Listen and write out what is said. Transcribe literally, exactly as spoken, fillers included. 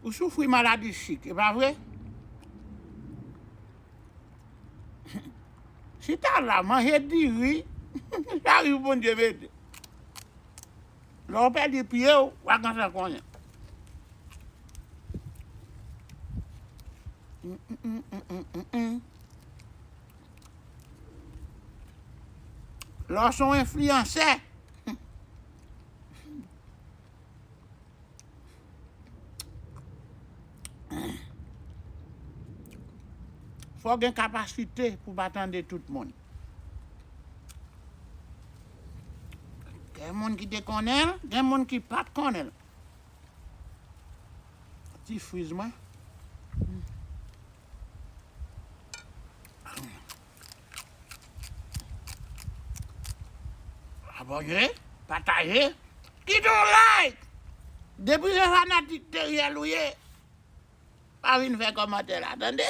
Ou soufri maladi sik, e pa vre? Chita la, manje diri, sa rive Bondye mete. Lè w pèdi pye w, w a konsa konnen. Lè w se yon enfliyansè, fò w gen kapasite pou pa tande tout moun. Gen moun ki te konnen l, gen moun ki pa t konnen l. Ti friz mwen. Abòne, pataje, kite yon like. Depi se fanatik Teriel ou ye, pa vin fè kòmantè la, tande?